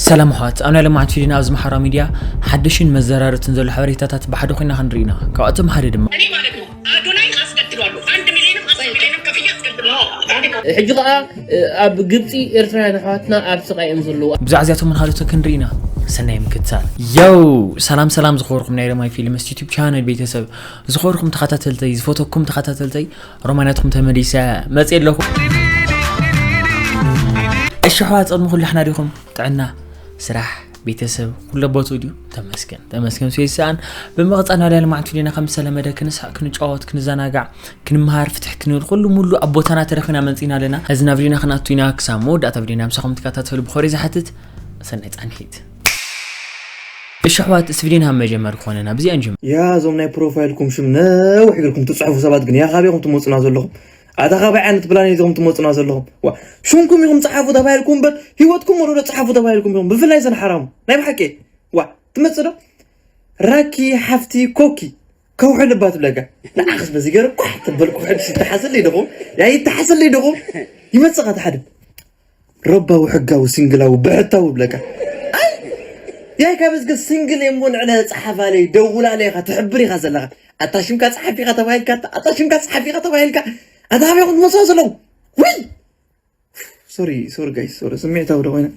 ሰላም ኣሕዋት፣ ኣብ ናይ ሎማዓንቲ ቪድዮና ኣብዚ ማሕበራዊ ሚድያ ሓድሽን መዘራረብትን ዘሎ ሓበሬታታት ብሓደ ኮይና ክንርኢ ኢና። ካብኣቶም ሓደ ድማ እኔ ማለት ነው አዶናይን አስገድለዋለሁ። አንድ ሚሊዮንም አስር ሚሊዮንም ከፍዬ አስገድለዋለሁ። ሕጂ ከዓ ኣብ ግብፂ ኤርትራውያን ኣሕዋትና ኣብ ስቃይ እዮም ዘለዉ። ብዛዕባ እዚኣቶምን ካልኦትን ክንርኢ ኢና። ሰናይ ምክትታል። ዮው! ሰላም ሰላም ዝኸበርኩም ናይ ረማይ ፊልምስ ዩቱብ ቻነል ቤተሰብ፣ ዝኸበርኩም ተኸታተልተይ፣ ዝፈተኩም ተኸታተልተይ፣ ሮማናትኩም ተመሊሰ መፅእ ኣለኹ። እሺ ኣሕዋት፣ ቅድሚ ኩሉ ሓና ዲኹም? ጥዕና፣ ስራሕ፣ ቤተሰብ ኩሉ ቦትኡ ድዩ? ተመስገን ተመስገን። ሶ ይስኣን። ብምቕፃል ናይ ሎማዓንቲ ቪድዮና ከም ዝተለመደ ክንስሓቅ፣ ክንጫወት፣ ክንዘናጋዕ፣ ክንመሃር፣ ፍትሕ ክንብል ኩሉ ሙሉ ኣብ ቦታና ተረኺብና መፂና ኣለና። እዚ ናብ ቪድዮና ክንኣቱ ኢና። ክሳብ መወዳእታ ቪድዮና ምሳኹም ትከታተሉ ብኾሪ ዝሓትት። ሰናይ ፃንሒት። እሺ ኣሕዋት፣ እዚ ቪድዮና ካብ መጀመር ክኾነና ብዚኣ ንጀምር። ያ እዞም ናይ ፕሮፋይልኩም ሽም ነውሕ ኢልኩም ትፅሕፉ ሰባት ግን ያ ካበይ ኢኹም ትመፁና ዘለኹም? ኣታ ካበይ ዓይነት ፕላኔት ኢኹም ትመፁና ዘለኹም? ዋ ሽምኩም ኢኹም ፀሓፉ ተባሂልኩም እምበር ህይወትኩም ወለዶ ፀሓፉ ተባሂልኩም ኢኹም። ብፍላይ ዘን ሓራሙ ናይ ብሓቂ ዋ ትመፅእ ዶ? ራኪ ሓፍቲ ኮኪ ከውሒ ልባ ትብለካ። ንዓኽስ በዚ ገይረ ኳሕ ተበልኩ ሕድሽ ይተሓሰለይ ደኹም ያ ይተሓሰለይ ደኹም ይመፅእ ኻት ሓደ ረባዊ ሕጋዊ ሲንግላዊ ብሕታዊ ብለካ ኣይ ያይ ካብ እዝገ ሲንግል እየ እሞ ንዕለ ፀሓፋለይ ደውላለይ ኢኻ ትሕብር ኢኻ ዘለኻ ኣታ ሽምካ ፀሓፊ ኢኻ ተባሂልካ ኣታ ሽምካ ፀሓፊ ኢኻ ተባሂልካ ኣታ ሃበይ ኹን መፅኦ ዘለዉ ውይ ሶሪ ሶሪ ጋይስ ሶሪ ስምዒታዊ ዶ ኮይነ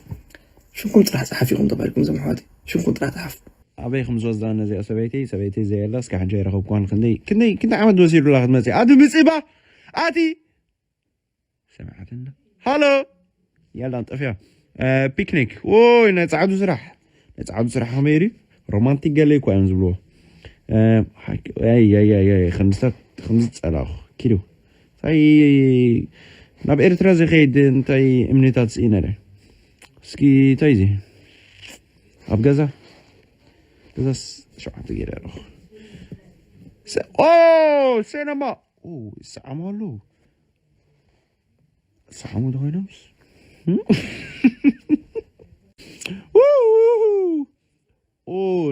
ሽምኩም ጥራሕ ፀሓፊ ኢኹም ተባሂልኩም ዘምሕዋት ሽምኩም ጥራሕ ፀሓፉ ኣበይ ከም ዝወስዳ ነዚኣ ሰበይቲ ሰበይቲ ዘየላ እስካ ሕጂ ኣይረኸብኳን ክንደይ ክንደይ ክንደይ ዓመት ወሲዱላ ክትመፅእ ኣቲ ምፅባ ኣቲ ሰምዓትና ሃሎ ያላ ጠፍያ ፒክኒክ ይ ናይ ፃዕዱ ስራሕ ናይ ፃዕዱ ስራሕ ከመይ ዩ ሮማንቲክ ገለ እኳ እዮም ዝብልዎ ከምዝታት ከምዝፀላኹ ኪዱ ታይ ናብ ኤርትራ ዝኸይድ እንታይ እምነታት ስኢነ እስኪ እንታይ ዚ ኣብ ገዛ ገዛ ሸዓተ ገይረ ኣለኹ ሰነማ ይሰዓሙ ኣለዉ ሰዓሙ ተኮይኖምስ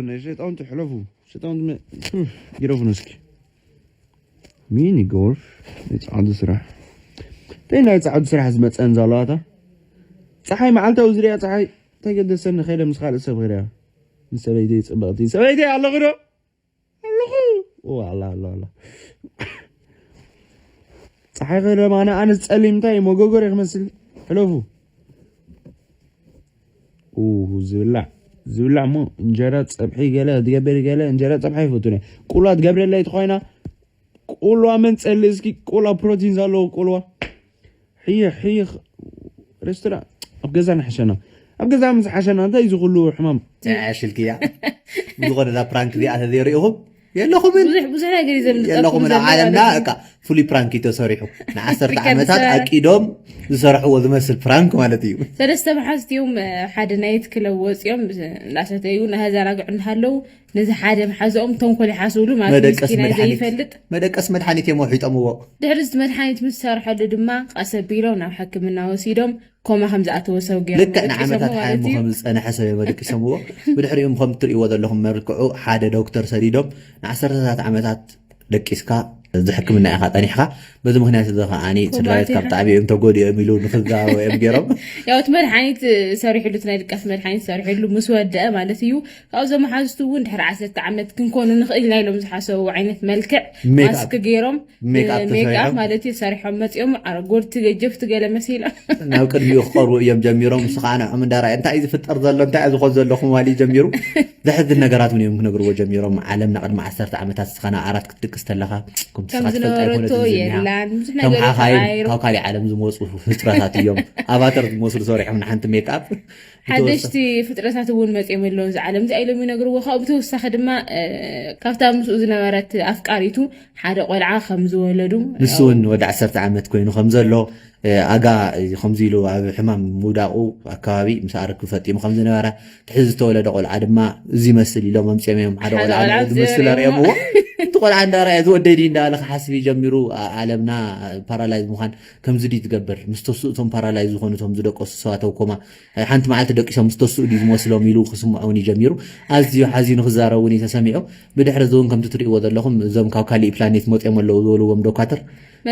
ናይ ሸጣውንቲ ሕለፉ ሸጣውንቲ ግረፉ ነስኪ ሚኒ ጎልፍ ናይ ፃዕዱ ስራሕ እንታይ ናይ ፃዕዱ ስራሕ ዝመፀን ዘለዋታ ፀሓይ መዓልታዊ ዝሪያ ፀሓይ ተገደሰኒ ከይደ ምስ ካልእ ሰብ ክሪያ ንሰበይተይ ፅብቕቲ ሰበይተይ ኣለኹ ዶ ኣለኹ ኣላ ኣላ ኣላ ፀሓይ ከደም ኣነ ኣነ ዝፀሊም እንታይ መጎጎር ክመስል ሕለፉ ዝብላዕ ዝብላዕ እሞ እንጀራ ፀብሒ ገለ ክትገብር ገለ እንጀራ ፀብሒ ኣይፈቱን እየ ቁልዋ ትገብረለይ ተኮይና ቁልዋ መን ፀሊ እስኪ ቁልዋ ፕሮቲን ዘለዎ ቁልዋ ሕየ ሕየ ሬስቶራንት ኣብ ገዛ ንሓሸና ኣብ ገዛ ምስ ሓሸና እንታይ እዚ ኩሉ ሕማም ተዓሽልክያ ብዝኾነ እዛ ፕራንክ እዚኣ ተዘይሪኢኹም የለኹምን ብዙሕ ብዙሕ ነገር እዩ ዘሎ የለኹምን ኣብ ዓለምና እቃ ፍሉይ ፕራንክ እዩ ተሰሪሑ ንዓሰርተ ዓመታት ኣቂዶም ዝሰርሕዎ ዝመስል ፕራንክ ማለት እዩ ሰለስተ መሓዝቲ እዮም ሓደ ናይት ክለብ ወፂኦም እንዳሰተዩ ናሃዛናግዑ እንዳሃለዉ ነዚ ሓደ መሓዝኦም ተንኮል ይሓስብሉ ማለት መደቀስ ምስኪናይ መድሓኒት ዘይፈልጥ መደቀስ መድሓኒት እዮም ኣውሒጦምዎ ድሕሪ እቲ መድሓኒት ምስ ሰርሐሉ ድማ ቀስ ኣቢሎም ናብ ሕክምና ወሲዶም ኮማ ከም ዝኣተወ ሰው ገይሮም ልክዕ ንዓመታት ሓያሞ ከም ዝፀንሐ ሰብ እዮም ኣደቂሶምዎ ብድሕሪኦም ከም ትርእይዎ ዘለኹም መልክዑ ሓደ ዶክተር ሰዲዶም ንዓሰርተታት ዓመታት ደቂስካ እዚ ሕክምና ኢኻ ጠኒሕካ በዚ ምክንያት እዚ ከዓኒ ስድራቤት ካብ ጣዕሚ እዮም ተጎዲኦም ኢሉ ንክዛረቡ እዮም ገይሮም ያው እቲ መድሓኒት ሰሪሕሉ እቲ ናይ ድቃስ መድሓኒት ሰሪሕሉ ምስ ወደአ ማለት እዩ ካብዞም መሓዝቱ እውን ድሕሪ ዓሰርተ ዓመት ክንኮኑ ንኽእል ኢና ኢሎም ዝሓሰቡ ዓይነት መልክዕ ሜክኣፕ ማስክ ገይሮም ሜክኣፕ ሜክኣፕ ተሰሪሖም ማለት እዩ ሰሪሖም መፂኦም ኣረጎድቲ ገጀፍቲ ገለ መሲሎም ናብ ቅድሚኡ ክቐርቡ እዮም ጀሚሮም ንሱ ከዓ ንዕኦም እንዳረኣየ እንታይ እዩ ዝፍጠር ዘሎ እንታይ እዩ ዝኾን ዘለኹም ዋሊ ጀሚሩ ዘሕዝን ነገራት እውን እዮም ክነግርዎ ጀሚሮም ዓለምና ቅድሚ ዓሰርተ ዓመታት ንስኻ ናብ ዓራት ክትድቅስ ተለኻ ከምቲ ስኻ ትፈልጣ ኣይኮነትን ዝኒሃ ከም ሓኻይም ካብ ካሊእ ዓለም ዝመፁ ፍጥረታት እዮም ኣቫተር ዝመስሉ ሰሪሖም ንሓንቲ ሜክኣፕ ሓደሽቲ ፍጥረታት እውን መፅኦም ኣለዉ እዚ ዓለም እዚኣ ኢሎም ይነግርዎ ካብኡ ብተወሳኺ ድማ ካብታ ምስኡ ዝነበረት ኣፍቃሪቱ ሓደ ቆልዓ ከም ዝወለዱ ንሱ እውን ወዲ ዓሰርተ ዓመት ኮይኑ ከም ዘሎ ኣጋ ከምዚ ኢሉ ኣብ ሕማም ምውዳቑ ኣከባቢ ምስ ኣረክብ ፈጢሙ ከም ዝነበረ ትሕዚ ዝተወለደ ቆልዓ ድማ እዚ ይመስል ኢሎም ኣምፅኦም እዮም ሓደ ቆልዓ ዝመስል ኣሪኦምዎ እቲ ቆልዓ እንዳረኣየ ዝወደይ ድዩ እንዳበለ ክሓስብ ጀሚሩ ዓለምና ፓራላይዝ ምዃን ከምዚ ድዩ ትገብር ምስ ተስኡ እቶም ፓራላይዝ ዝኾኑ እቶም ዝደቀሱ ሰባት ኣብ ኮማ ሓንቲ መዓልቲ ደቂሶም ምስ ተስኡ ድዩ ዝመስሎም ኢሉ ክስምዖ እውን ይጀሚሩ ኣዝዩ ሓዚኑ ክዛረብ እውን እዩ ተሰሚዑ ብድሕሪ እዚ እውን ከምቲ ትርእይዎ ዘለኹም እዞም ካብ ካሊእ ፕላኔት መፅኦም ኣለዉ ዝበልዎም ዶካትር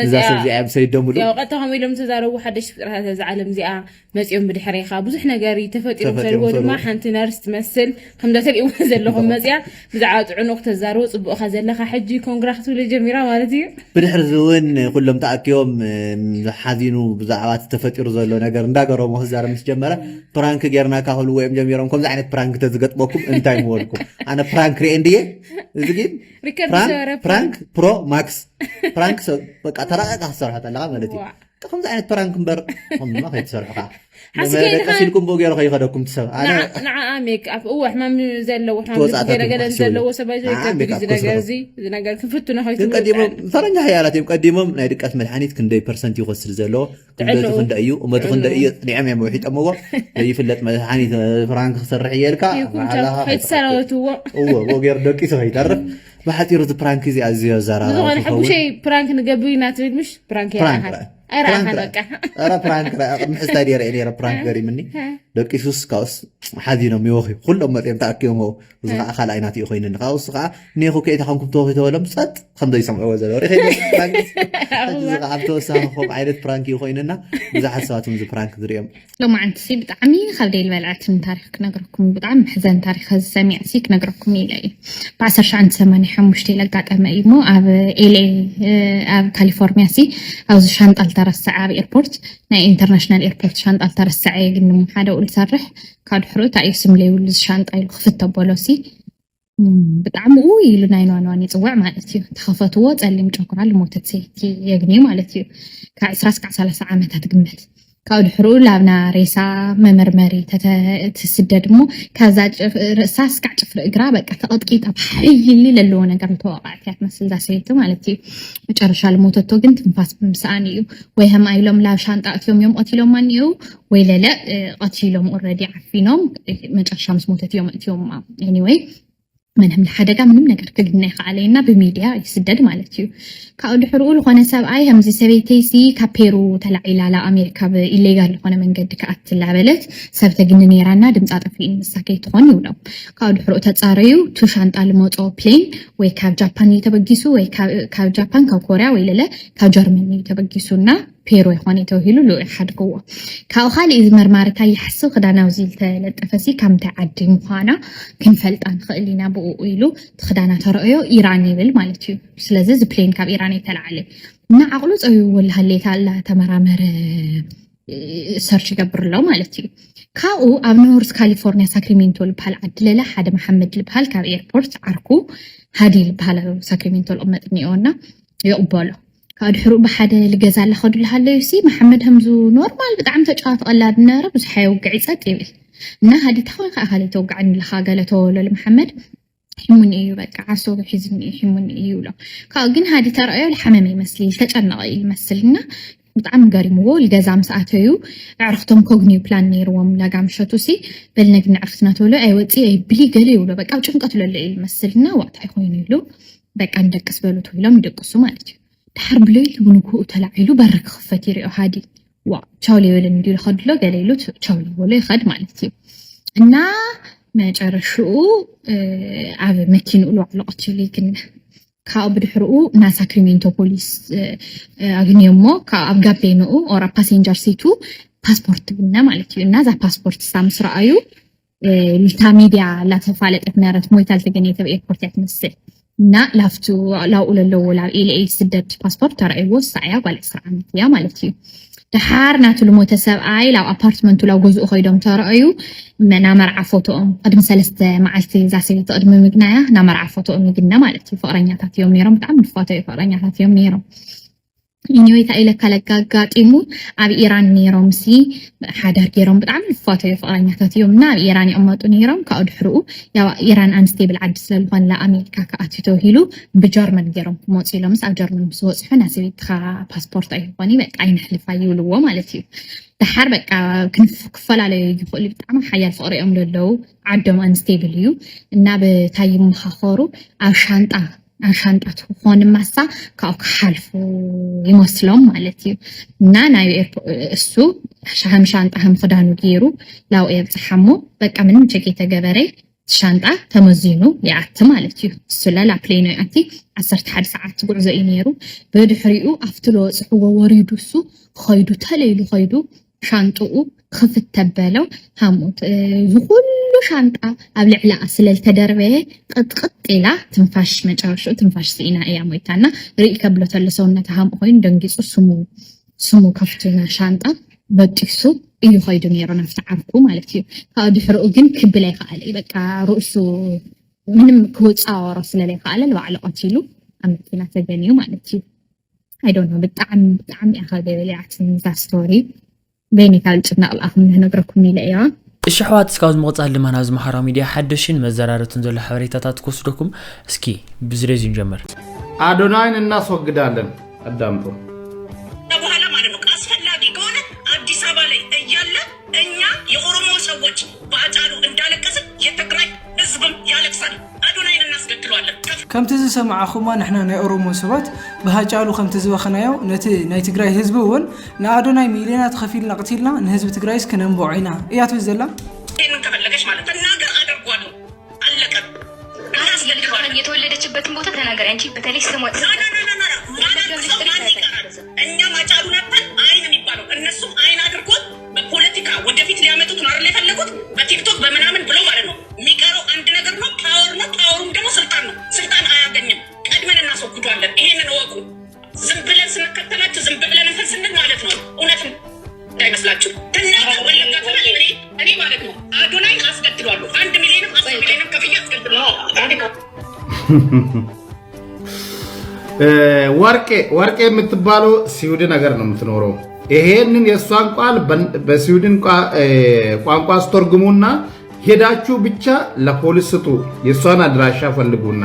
እዛ ሰብ እዚኣ እዮም ሰይዶምሉ። ያው ቀጥታ ከምኡ ኢሎም ተዛረቡ። ሓደሽ ፍጥረታት እዛ ዓለም እዚኣ መፂኦም ብድሕሬኻ ብዙሕ ነገር እዩ ተፈጢሩ። ተፈጢሩ ተልዎ ድማ ተልዎ። ሓንቲ ነርስ ትመስል ከምዛ ተሪእዎ ዘለኹም መፂኣ ብዛዕባ ጥዕንኡ ክተዛርቦ ጽቡቕኻ ዘለኻ። ሕጂ ኮንግራ ክትብሎ ጀሚራ ማለት እዩ። ብድሕሪ እዚ እውን ኩሎም ተኣኪቦም ሓዚኑ ብዛዕባ እቲ ተፈጢሩ ዘሎ ነገር እንዳገረሞ ክዛረብ ምስ ጀመረ፣ ፕራንክ ጌርና ካክልዎ እዮም ጀሚሮም። ከምዚ ዓይነት ፕራንክ ተዝገጥመኩም እንታይ ምበልኩም? ኣነ ፕራንክ ርኤ እንድየ። እዚ ግን ሪከርድ ፕራንክ ዝገበረ ፕራንክ ፕሮ ማክስ ፕራንክ ሰብ በቃ ተራቀቃ ክትሰርሖ ተለካ ማለት እዩ። ከምዚ ዓይነት ፕራንክ እምበር ከምማ ከይትሰርሑ ከዓ ሓስከ ኢልካ ደቀስ ኢልኩም ብኡ ገይሩ ከይኸደኩም ትሰብ ኣነ ንዓ- ንዓኣ ሜክ ኣፕ እወ ሕማም ዘለዎ ሕማም ተወጻእታትኩም ገለገለ ክሕስቡ ዘለዎ ሰብ ኣይዞ ንዓኣ ይከብድ ሜክ ኣፕ እዚ ነገር ክወስዱ። እዚ እዚ ነገር ክንፍትኖ ግን ቀዲሞም ከይትውጠን ፈረንጃ ሓያላት እዮም። ቀዲሞም ናይ ድቀት መድሓኒት ክንደይ ፐርሰንት ይወስድ ዘለዎ፣ ክብደቱ ጥዕንኡ። ክንደይ እዩ፣ እመቱ ክንደይ እዩ፣ ጥዕንኡ። ንዕም እዮም ውሒጠምዎ። ዘይፍለጥ መድሓኒት ፍራንክ ክሰርሕ እየልካ ይኹን መሓዛኻ ቻው፣ ከይትሰራወትዎ። እዎ ብኡ ገይሩ ደቂሱ ከይተርፍ። ብሓፂሩ እቲ ፕራንክ እዚ ኣዝዮ ኣዘራራቢ ዝኾነ ክኸውን። ሕቡሸይ ፕራንክ ንገብር ኢና ትብል ምሽ ፕራንክ ፕራንክ ይረኣኻን ርኣ። ኣይረኣኻን ፕራንክ በቃ ርኣ። ኧረ ፕራንክ ርኣ። ቅድሚ ሕዚ እንታይ ድየ ርኤ ነይረ ፕራንክ ገሪምኒ። ደቂሱስ ካብኡስ ሓዚኖም ይወኽዩ። ኩሎም መፅኦም ተኣኪቦም ሆ። እዚ ከዓ ካልኣይ ናትኡ ኮይኑኒ። ካብኡስ ከዓ ኔኹ ከይታ ከምኩም ተወኺ ተበሎም ጸጥ ከም ዘይሰምዕዎ ዘሎ። ርኢኸ ፕራንክ። ሕጂ እዚ ከዓ ብተወሳኺ ከምኡ ዓይነት ፕራንክ እዩ ኮይኑና። ብዙሓት ሰባት እውን እዚ ፕራንክ ዝርእዮም። ሎማዓንቲ ሲ ብጣዕሚ ካብ ደይ ዝበልዐትን ታሪኽ ክነግረኩም፣ ብጣዕሚ መሕዘን ታሪኽ እዚ ሰሚዐ ሲ ክነግረኩም ኢለ እዩ። ብ1985 ለጋጠመ እዩ እሞ ኣብ ኤልኤ ኣብ ካሊፎርኒያ ሲ ኣብዚ ሻንጣ ልተረስዐ ኣብ ኤርፖርት ናይ ኢንተርናሽናል ኤርፖርት ሻንጣ ልተረስዐ ግን ሓደ ኡል ሰርሕ ካብ ድሕሩ እታ እዩ ስም ለይብሉ እዚ ሻንጣ ኢሉ ክፍተ በሎ ሲ ብጣዕሚ ኡ ኢሉ ናይ ኗንዋን ይፅውዕ ማለት እዩ። ተኸፈትዎ ጸሊም ጨጉራ ልሞተት ሰይቲ የግኒ ማለት እዩ። ካብ 20 እስካዕ 30 ዓመታት ግመት ካብኡ ድሕሩ ላብና ሬሳ መመርመሪ ትስደድ እሞ ካብዛ ርእሳ እስካዕ ጭፍሪ እግራ በቃ ተቐጥቂጣ ብሓይሊ ለለዎ ነገር ዝተወቃዕት እያ ትመስል እዛ ሰበይቲ ማለት እዩ። መጨረሻ ልሞተቶ ግን ትንፋስ ብምስኣን እዩ። ወይ ህም ኣይሎም ላብ ሻንጣ እትዮም እዮም ቀቲሎም ማን እዩ ወይ ለለ ቀቲሎም ኦረዲ ዓፊኖም መጨረሻ ምስ ሞተት እዮም እትዮም anyway መን ከም ሓደጋ ምንም ነገር ክግድና ይኸኣለ እና ብሚድያ ይስደድ ማለት እዩ። ካብኡ ድሕርኡ ዝኾነ ሰብኣይ ከምዚ ሰበይተይሲ ካብ ፔሩ ተላዒላ ላ ኣሜሪካ ብኢሌጋል ዝኾነ መንገዲ ክኣት ላበለት ሰብ ተግኒ ነይራና ድምፃ ጠፊእን ንሳ ከይትኾን ይብሎም። ካብኡ ድሕርኡ ተፃረዩ ቱ ሻንጣ ልመፆ ፕሌን ወይ ካብ ጃፓን እዩ ተበጊሱ ወይ ካብ ጃፓን ካብ ኮርያ ወይ ለለ ካብ ጀርመን እዩ ተበጊሱና ፔሮ ይኾነ ተባሂሉ ልኡ ይሓድግዎ። ካብኡ ካልእ እዚ መርማሪ እንታይ ይሓስብ ክዳን ኣብዚ ዝተለጠፈ ሲ ካብ ምንታይ ዓዲ ምዃና ክንፈልጣ ንኽእል ኢና ብኡ ኢሉ እቲ ክዳና ተረእዮ ኢራን ይብል ማለት እዩ። ስለዚ እዚ ፕሌን ካብ ኢራን የተላዓለ እና ዓቕሉ ፀቢብዎ ላሃሌታ ኣላ ተመራመረ ሰርች ይገብር ኣሎ ማለት እዩ። ካብኡ ኣብ ኖርዝ ካሊፎርኒያ ሳክሪሜንቶ ልበሃል ዓዲ ለለ ሓደ መሓመድ ልበሃል ካብ ኤርፖርት ዓርኩ ሃዲ ልበሃል ሳክሪሜንቶ ልቕመጥ እኒኦና ይቕበሎ ካብ ድሕሩ ብሓደ ልገዛ ኣለኸዱ ልሃለዩ ሲ መሓመድ ከምዙ ኖርማል ብጣዕሚ ተጫዋቲ ቀላድ ነበረ ብዙሕ የውግዕ ይፀጥ ይብል እና ሃዲ ታኾይ ከዓ ካልይ ተውግዐኒ ኣለኻ ገለ ተወለሉ መሓመድ ሒሙኒ እዩ በቃ ዓሶ ሒዝኒ እዩ ሒሙኒ እዩ ይብሎ ካብኡ ግን ሃዲ ተረኣዮ ልሓመመ ይመስል ተጨነቐ እዩ ይመስል እና ብጣዕሚ ገሪምዎ ልገዛ ምስ ኣተዩ ኣዕርኽቶም ከጉንዩ ፕላን ነይርዎም ላጋ ምሸቱ ሲ በልነግኒ ዕርኽትና ተብሎ ኣይወፂ ኣይብሊ ገለ ይብሎ በቃ ጭንቀት ለሎ እዩ ይመስል እና ዋእታይ ኮይኑ ኢሉ በቃ ንደቅስ በሉ ተብሎም ይደቅሱ ማለት እዩ። ድሓር ብለይቲ ብንግኡ ተላዒሉ በሪ ክኽፈት ይሪኦ ሃዲ ዋ ቻው ለይበለኒ ድዩ ዝኸድሎ ገለ ኢሉ ቻው ለይበሎ ይኸድ ማለት እዩ። እና መጨረሽኡ ኣብ መኪንኡ ልዋዕሉ ቀቲሉ ይግነ ካብኡ ብድሕርኡ እና ሳክሪሜንቶ ፖሊስ ኣግንዮ እሞ ኣብ ጋቤንኡ ኦራ ፓሴንጀር ሲቱ ፓስፖርት ትግነ ማለት እዩ እና እዛ ፓስፖርት ሳ ምስ ረኣዩ ልታ ሚድያ ላተፋለጠት ነረት ሞይታ ልተገኘተ ኣብ ኤርፖርት እያ ትመስል እና ላፍቱ ላብኡ ለለዎ ላብ ኤልኤ ስደድ ፓስፖርት ተረእይዎ ሳዕያ ጓል ዕስራ ዓመት እያ ማለት እዩ። ደሓር ናቱ ልሞተ ሰብኣይ ላብ ኣፓርትመንቱ ላብ ገዝኡ ከይዶም ተረኣዩ ና መርዓ ፎቶኦም ቅድሚ ሰለስተ መዓልቲ እዛ ሰበይቲ ቅድሚ ምግናያ ና መርዓ ፎቶኦም ይግነ ማለት እዩ። ፍቅረኛታት እዮም ነይሮም ብጣዕሚ ንፋተዩ ፍቅረኛታት እዮም ነይሮም። ኢኒወይ እንታይ ኢለካ ለጋጋጢሙ ኣብ ኢራን ነይሮም ሲ ሓዳር ገይሮም ብጣዕሚ ዝፋተዩ ፍቅረኛታት እዮም እና ኣብ ኢራን ይቕመጡ ነይሮም ካብኡ ድሕርኡ ያው ኢራን ኣንስቴብል ዓዲ ስለዝኾነ ኣሜሪካ ክኣትዩ ተባሂሉ ብጀርመን ገይሮም ክመፁ ኢሎምስ ኣብ ጀርመን ምስ በፅሑ ናይ ሰበይትኻ ፓስፖርት ኣይኾኒ በቃ ኣይነሕልፋ ይብልዎ ማለት እዩ። ደሓር በቃ ክፈላለዩ ይኽእሉ ብጣዕሚ ሓያል ፍቅሪ እዮም ዘለዉ ዓዶም ኣንስቴብል እዩ እና ብታይ ይመኻኸሩ ኣብ ሻንጣ ኣብ ሻንጣ ትኾን ማሳ ካብኡ ክሓልፉ ይመስሎም ማለት እዩ እና ናይ እሱ ከም ሻንጣ ከም ክዳኑ ገይሩ ላው የብፅሓሞ በቃ ምንም ቸክ የተገበረ ሻንጣ ተመዚኑ ይኣቲ ማለት እዩ። እሱ ለላ ፕሌኖ ይኣቲ። ዓሰርተ ሓደ ሰዓት ጉዕዞ እዩ ነይሩ። ብድሕሪኡ ኣብቲ ለወፅሕዎ ወሪዱ እሱ ኸይዱ ተለይሉ ኸይዱ ሻንጥኡ ክፍት ተበለው። ሃምኡ እዚ ኩሉ ሻንጣ ኣብ ልዕላኣ ስለልተደርበየ ቅጥቅጥ ኢላ ትንፋሽ መጨረሽኡ ትንፋሽ ስኢና እያ ሞይታ። እና ርኢ ከብሎ ተሎ ሰውነታ ሃምኡ ኮይኑ ደንጊፁ ስሙ ስሙ ከፍቱ ና ሻንጣ በጢሱ እዩ ኸይዱ ነይሩ ናብቲ ዓርኩ ማለት እዩ። ካብ ድሕሪኡ ግን ክብል ኣይከኣለ። በቃ ርእሱ ምንም ክወፃወሮ ስለለይከኣለ ንባዕሉ ቀቲሉ ኣብ መኪና ተገንዩ ማለት እዩ። I don't know ብጣዕሚ ብጣዕሚ እያ ከገበልያትን እዛ ስቶሪ። በይኒ ካብ ጭናቕ ልኣኹም ንነግረኩም ኢለ እያ። እሺ ኣሕዋት፣ እስካብ ዝምቕጻል ድማ ናብዚ ማሕበራዊ ሚድያ ሓደሽን መዘራረብትን ዘሎ ሓበሬታታት ክወስደኩም። እስኪ ብዝሬዚ ንጀምር። አዶናይን እናስወግዳለን። አዳምጡ። በኋላ ማለት ነው አስፈላጊ ከሆነ አዲስ አበባ ላይ እያለ እኛ የኦሮሞ ሰዎች በአጫሉ እንዳለቀስን የትግራይ ህዝብም ያለቅሳል። አዶናይን እናስገድለዋለን። ከምቲ ዝሰማዕኹሞ ንሕና ናይ ኦሮሞ ሰባት ብሃጫሉ ከምቲ ዝበኸናዮ ነቲ ናይ ትግራይ ህዝቢ እውን ንኣዶናይ ሚልዮናት ኸፊልና ቐቲልና ንህዝቢ ትግራይስ ክነንብዖ ኢና እያ ትብል ዘላ። ይህንን ከፈለገች ማለት ትናገር አደርጓለሁ። አለቀ። እናስገድለዋለን። የተወለደችበትን ቦታ ተናገሪ። አንቺ በተለይ ስሟ ማንም ሰው ማን ይቀራል? እኛም አጫሉ ነበር አይን የሚባለው እነሱም አይን አድርጎት በፖለቲካ ወደፊት ሊያመጡት ነው አይደል የፈለጉት በቲክቶክ በምናምን ብለው ማለት ነው። የሚቀረው አንድ ነገር ነው፣ ፓወር ነው። ፓወሩም ደግሞ ስልጣን ነው። ስልጣን አያገኝም። ቀድመን እናስወግደዋለን። ይሄንን እወቁ። ዝም ብለን ስንከተላችሁ ዝም ብለን እንትን ስንል ማለት ነው። እውነት እንዳይመስላችሁ ትናገር ወለጋ ተባለ። እኔ እኔ ማለት ነው አዶናይ አስገድሏለሁ። አንድ ሚሊዮንም አስር ሚሊዮንም ከፍዬ አስገድሏለሁ። ወርቄ ወርቄ የምትባለው ስዊድን ሀገር ነው የምትኖረው። ይሄንን የእሷን ቃል በስዊድን ቋንቋ አስተርጉሙና ሄዳችሁ ብቻ ለፖሊስ ስጡ። የእሷን አድራሻ ፈልጉና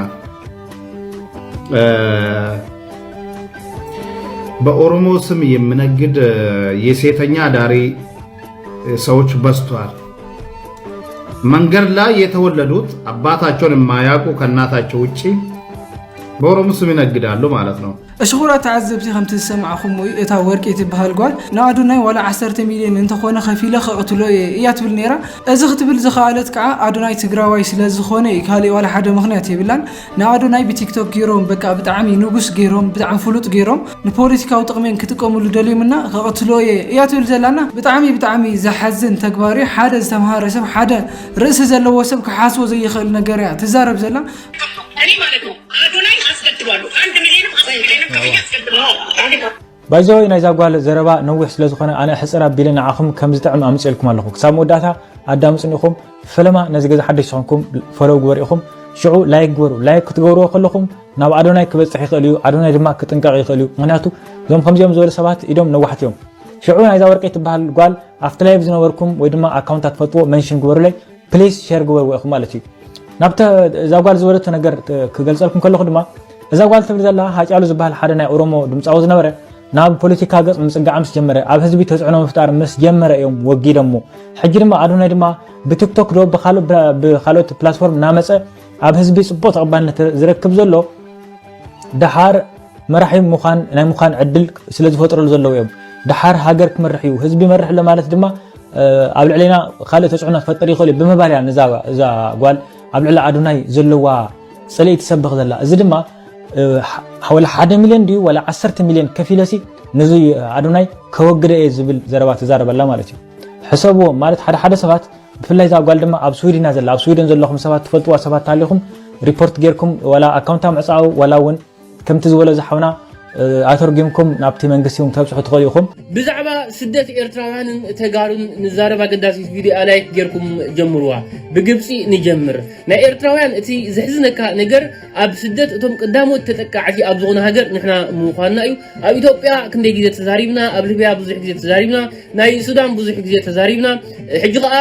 በኦሮሞ ስም የሚነግድ የሴተኛ አዳሪ ሰዎች በዝተዋል። መንገድ ላይ የተወለዱት አባታቸውን የማያውቁ ከእናታቸው ውጪ በኦሮሞ ስም ይነግዳሉ ማለት ነው። እሺ ክቡራት ተዓዘብቲ፣ ከምቲ ዝሰማዕኹሞ እዩ፣ እታ ወርቂ ትበሃል ጓል ንኣዶናይ ዋላ ዓሰርተ ሚልዮን እንተኾነ ከፊለ ከቕትሎ እየ እያ ትብል ነይራ። እዚ ክትብል ዝኸኣለት ከዓ ኣዶናይ ትግራዋይ ስለ ዝኾነ እዩ፣ ካሊእ ዋላ ሓደ ምኽንያት የብላን። ንኣዶናይ ብቲክቶክ ገይሮም በቃ ብጣዕሚ ንጉስ ገይሮም ብጣዕሚ ፍሉጥ ገይሮም ንፖለቲካዊ ጥቕሜን ክጥቀምሉ ደልዮምና ከቕትሎ እየ እያ ትብል ዘላና። ብጣዕሚ ብጣዕሚ ዘሐዝን ተግባር እዩ። ሓደ ዝተምሃረ ሰብ ሓደ ርእሲ ዘለዎ ሰብ ክሓስቦ ዘይኽእል ነገር እያ ትዛረብ ዘላ። እኔ ማለት ነው አዶናይ አስገድሏሉ አንድ ሚሊዮንም አስር ሚሊዮንም ከፍዬ አስገድሏሉ። ባይዘወይ ናይዛ ጓል ዘረባ ነዊሕ ስለ ዝኾነ ኣነ ሕፅር ኣቢለ ንዓኹም ከም ዝጥዕም ኣምፅኤልኩም ኣለኹ። ክሳብ መወዳእታ ኣዳምፁን ኢኹም። ፈለማ ነዚ ገዛ ሓደሽ ዝኾንኩም ፎሎው ግበሩ ኢኹም። ሽዑ ላይክ ግበሩ። ላይክ ክትገብርዎ ከለኹም ናብ ኣዶናይ ክበፅሕ ይኽእል እዩ። ኣዶናይ ድማ ክጥንቀቕ ይኽእል እዩ። ምክንያቱ እዞም ከምዚኦም ዝበሉ ሰባት ኢዶም ነዋሕቲ እዮም። ሽዑ ናይዛ ወርቂ ትበሃል ጓል ኣብቲ ላይቭ ዝነበርኩም ወይ ድማ ኣካውንታ ትፈልጥዎ መንሽን ግበሩለይ። ፕሊስ ሸር ግበርዎ ኢኹም ማለት እዩ። ናብተ እዛ ጓል ዝበለቶ ነገር ክገልፀልኩም ከለኹ ድማ እዛ ጓል ትብል ዘላ ሃጫሉ ዝበሃል ሓደ ናይ ኦሮሞ ድምፃዊ ዝነበረ ናብ ፖለቲካ ገፅ ምፅጋዕ ምስ ጀመረ ኣብ ህዝቢ ተፅዕኖ ምፍጣር ምስ ጀመረ እዮም ወጊዶሞ። ሕጂ ድማ ኣዶናይ ድማ ብቲክቶክ ዶ ብካልኦት ፕላትፎርም እናመፀ ኣብ ህዝቢ ፅቡቕ ተቐባልነት ዝረክብ ዘሎ ደሓር መራሒ ምዃን ናይ ምዃን ዕድል ስለ ዝፈጥረሉ ዘለዉ እዮም። ደሓር ሃገር ክመርሕ እዩ። ህዝቢ ይመርሕ ኣሎ ማለት ድማ ኣብ ልዕሌና ካልእ ተፅዕኖ ክፈጥር ይኽእል እዩ ብምባል እያ ነዛ እዛ ጓል ኣብ ልዕሊ ኣዶናይ ዘለዋ ፅልኢ ትሰብኽ ዘላ። እዚ ድማ ወላ ሓደ ሚልዮን ድዩ ወላ ዓሰርተ ሚልዮን ከፊለሲ ነዚ ኣዶናይ ከወግደ እየ ዝብል ዘረባ ትዛረብ ኣላ ማለት እዩ። ሕሰብዎ ማለት ሓደ ሓደ ሰባት ብፍላይ እዛ ጓል ድማ ኣብ ስዊድን እያ ዘላ። ኣብ ስዊድን ዘለኹም ሰባት ትፈልጥዋ ሰባት ተሃሊኹም ሪፖርት ጌርኩም ዋላ ኣካውንታ ምዕፃው ዋላ እውን ከምቲ ዝበሎ ዝሓውና ኣተርጒምኩም ናብቲ መንግስቲ እውን ተብፅሑ ትኽእሉ ኢኹም። ብዛዕባ ስደት ኤርትራውያንን ተጋሩን ንዛረብ ኣገዳሲት ቪድዮኣ ላይክ ጌርኩም ጀምርዋ። ብግብፂ ንጀምር። ናይ ኤርትራውያን እቲ ዘሕዝነካ ነገር ኣብ ስደት እቶም ቀዳሞት ተጠቃዕቲ ኣብ ዝኾነ ሃገር ንሕና ምዃንና እዩ። ኣብ ኢትዮጵያ ክንደይ ግዜ ተዛሪብና፣ ኣብ ሊብያ ብዙሕ ግዜ ተዛሪብና፣ ናይ ሱዳን ብዙሕ ግዜ ተዛሪብና። ሕጂ ኸኣ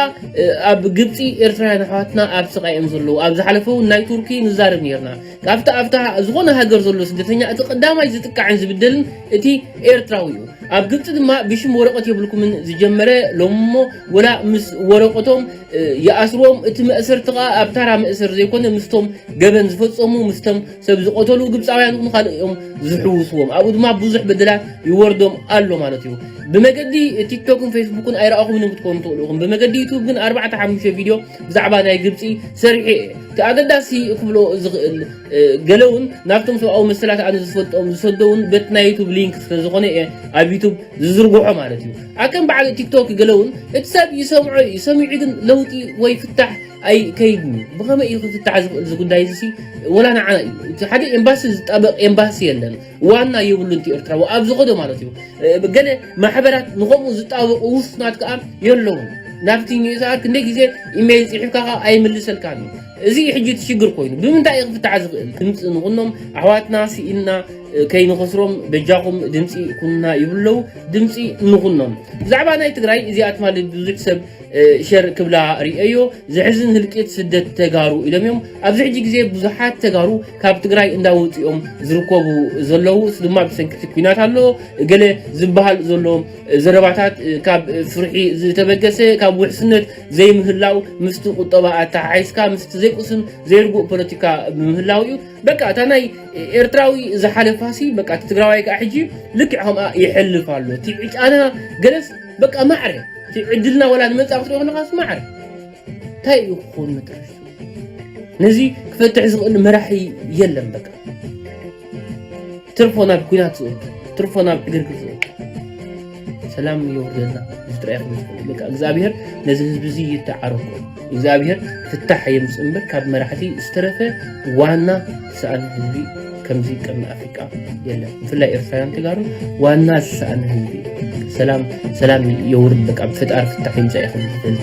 ኣብ ግብፂ ኤርትራውያን ኣሕዋትና ኣብ ስቓይ እዮም ዘለዉ። ኣብ ዝሓለፈ እውን ናይ ቱርኪ ንዛረብ ነይርና። ካብቲ ኣብታ ዝኾነ ሃገር ዘሎ ስደተኛ እቲ ቀዳማይ ዝጥቀ ዝጥቃዕን ዝብደልን እቲ ኤርትራዊ እዩ። ኣብ ግብፂ ድማ ብሽም ወረቐት የብልኩምን ዝጀመረ ሎሞ ወላ ምስ ወረቐቶም ይኣስርዎም። እቲ መእሰርቲ ከዓ ኣብ ታራ መእሰር ዘይኮነ ምስቶም ገበን ዝፈፀሙ ምስቶም ሰብ ዝቐተሉ ግብፃውያን እውን ካልእ እዮም ዝሕውስዎም። ኣብኡ ድማ ብዙሕ በደላት ይወርዶም ኣሎ ማለት እዩ። ብመገዲ ቲክቶክን ፌስቡክን ኣይረኣኹምን ክትኮኑ ትኽእሉ ኢኹም። ብመገዲ ዩቱብ ግን ኣርባዕተ ሓሙሽተ ቪድዮ ብዛዕባ ናይ ግብፂ ሰሪሐ እየ። እቲ ኣገዳሲ ክብሎ ዝኽእል ገለ እውን ናብቶም ሰብኣዊ መሰላት ኣነ ዝፈልጦም ዝሰደውን በቲ ናይ ዩቱብ ሊንክ ስለ ዝኾነ እየ ኣብ ዩቱብ ዝዝርግሖ ማለት እዩ። ኣከም በዓል ቲክቶክ ገለ እውን እቲ ሰብ ይሰምዖ እዩ፣ ሰሚዑ ግን ለውጢ ወይ ፍታሕ ኣይከይድን እዩ። ብኸመይ እዩ ክፍታሕ ዝኽእል እዚ ጉዳይ እዚ? ወላ ንዓና እዩ። እቲ ሓደ ኤምባሲ ዝጣበቕ ኤምባሲ የለን። ዋና የብሉን እቲ ኤርትራዊ ኣብ ዝኸዶ ማለት እዩ። ገለ ማሕበራት ንኸምኡ ዝጣበቑ ውሱናት ከኣ የለውን። ናብቲ ዩኤስኣር ክንደይ ግዜ ኢሜይል ጽሒፍካ ከኣ ኣይምልሰልካን እዩ። እዚ ሕጂ እቲ ሽግር ኮይኑ ብምንታይ እዩ ክፍታሕ ዝኽእል? ድምፂ ንኹኖም ኣሕዋትና ስኢንና ከይንኸስሮም በጃኹም ድምፂ ኩንና ይብሉ ኣለዉ። ድምፂ ንኹኖም። ብዛዕባ ናይ ትግራይ እዚኣ ትማሊ ብዙሕ ሰብ ሸር ክብላ ርእየዮ። ዘሕዝን ህልቂት ስደት ተጋሩ ኢሎም እዮም። ኣብዚ ሕጂ ግዜ ብዙሓት ተጋሩ ካብ ትግራይ እንዳወፁ እዮም ዝርከቡ ዘለዉ። እሱ ድማ ብሰንኪ እቲ ኲናት ኣሎ። ገለ ዝበሃል ዘሎ ዘረባታት ካብ ፍርሒ ዝተበገሰ፣ ካብ ውሕስነት ዘይምህላው፣ ምስቲ ቁጠባ ኣተሓሒዝካ ምስቲ ዘይቁስን ዘይርጉእ ፖለቲካ ብምህላው እዩ። በቃ እታ ናይ ኤርትራዊ ዝሓለፋሲ በቃ እቲ ትግራዋይ ከዓ ሕጂ ልክዕ ከምኣ ይሕልፍ ኣሎ። እቲ ዕጫና ገለስ በቃ ማዕረ እቲ ዕድልና ወላ ንመጻእ ክትሪኦ ከለኻስ ማዕረ እንታይ እዩ ክኸውን መጨረሽቱ? ነዚ ክፈትሕ ዝኽእል መራሒ የለን። በቃ ትርፎ ናብ ኲናት ዝእቱ፣ ትርፎ ናብ ዕግርግር ዝእቱ። ሰላም የውርደልና። እዚ ጥራይ ይኹን ዝኽእል። በቃ እግዚኣብሔር ነዚ ህዝቢ እዚ ይተዓረቆ። እግዚኣብሔር ፍታሕ የምጽእ እምበር ካብ መራሕቲ ዝተረፈ ዋና ዝሰኣነ ህዝቢ ከምዚ ቅድሚ ኣፍሪቃ የለን። ብፍላይ ኤርትራውያን ተጋሩ ዋና ዝሰኣነ ህዝቢ። ሰላም፣ ሰላም የውርድ። በቃ ብፈጣሪ ፍታሕ ይምጻእ ይኹን ዝኽእል።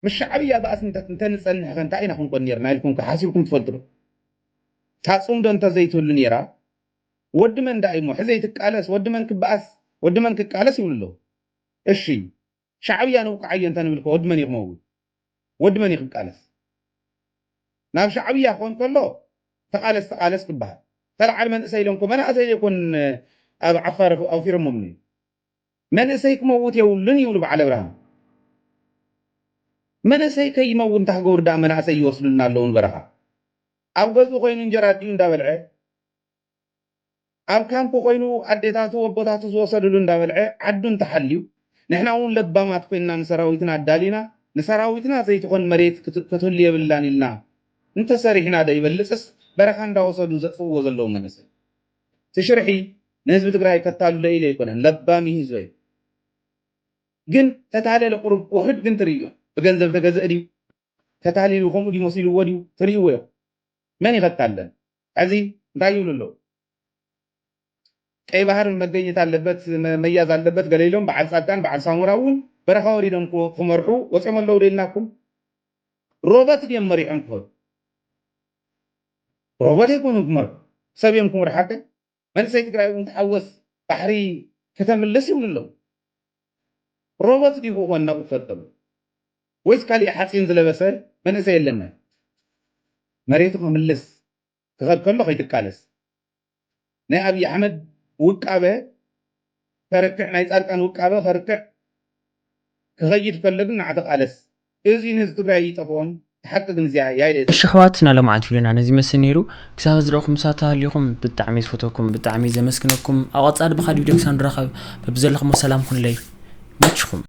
ምስ ሻዕብያ ባእሲ እንተ- እንተንጸንሕ ከ እንታይ ኢና ክንኮን ነርና ኢልኩም ከ ሓሲብኩም ትፈልጡ ዶ? እታ ጽምዶ እንተዘይትህሉ ነይራ ወዲ መን ደኣ እሞ ሕዘይ ትቃለስ ወዲ መን ክበኣስ ወዲ መን ክቃለስ ይብሉ ኣለዉ። እሺ ሻዕብያ ንውቃዓዮ እንተንብል ከ ወዲ መን እዩ ክመውት? ወዲ መን እዩ ክቃለስ? ናብ ሻዕብያ ክኾን ከሎ ተቓለስ ተቓለስ ክበሃል። ተለዓል መንእሰይ ኢሎም እኮ መናእሰይ ዘይኮን ኣብ ዓፋር ኣውፊሮሞም እዩ። መንእሰይ ክመውት የብሉን ይብሉ በዓል ኣብርሃም። መንእሰይ ከይመውት እንታይ ክገብሩ ደኣ መናእሰይ ይወስዱልና ኣለዉ ንበረኻ? ኣብ ገዝኡ ኮይኑ እንጀራ ኣዲኡ እንዳበልዐ ኣብ ካምፕ ኮይኑ ኣዴታቱ ኣቦታቱ ዝወሰድሉ እንዳበልዐ ዓዱ እንተሓልዩ ንሕና እውን ለባማት ኮይንና ንሰራዊትና ኣዳሊና ንሰራዊትና ዘይትኾን መሬት ክትህሉ የብላን ኢልና እንተሰሪሕና ዶ ይበልፅስ በረኻ እንዳወሰዱ ዘጥፍእዎ ዘለዉ መንእሰይ እቲ ሽርሒ ንህዝቢ ትግራይ ከታልሎ ኢለ ኣይኮነን ለባም እዩ ህዝበይ ግን ተታለለ ቁሩብ ውሑድ ግን ትርእዮ ብገንዘብ ተገዝእ ድዩ ተታሊሉ ከምኡ ድዩ መሲልዎ ድዩ ትርእይዎ ኢኹም መን ይኸታለን ሕዚ እንታይ ይብሉ ኣለዉ ቀይ ባህር መገኘት ኣለበት መያዝ ኣለበት ገለ ኢሎም በዓል ፃድቃን በዓል ሳሞራ እውን በረኻ ወሪዶም ክመርሑ ወፂኦም ኣለዉ ዶ ኢልናኩም ሮበት ድዮም መሪሖም ክኸዱ ሮበት ኣይኮኑን ክመርሑ ሰብ እዮም ክመርሑ ሓቀ መንእሰይ ትግራይ እውን ተሓወስ ባሕሪ ከተምልስ ይብሉ ኣለዉ ሮበት ድዩ ክኾን ናብኡ ክኸድ ከሎ ወይስ ካሊእ ሓፂን ዝለበሰ መንእሰይ የለና መሬቱ ክምልስ ክኸድ ከሎ ከይትቃለስ ናይ ኣብይ ኣሕመድ ውቃበ ከርክዕ ናይ ፃድቃን ውቃበ ከርክዕ ክኸይድ ከሎ ግን ንዓ ተቃለስ እዚ ንህዝቢ ትግራይ ይጠፍኦም ሓቂ ግን እዚኣ ያይለ እሺ ኣሕዋትና ለማዓት ቪድዮና ነዚ ይመስል ነይሩ ክሳብ ዝረእኹም ምሳት ተሃልዩኹም ብጣዕሚ ዝፈተኩም ብጣዕሚ ዘመስግነኩም ኣብ ቀፃሊ ብካሊእ ቪድዮ ክሳብ ንራኸብ በብዘለኹም ሰላም ኩኑለይ መችኹም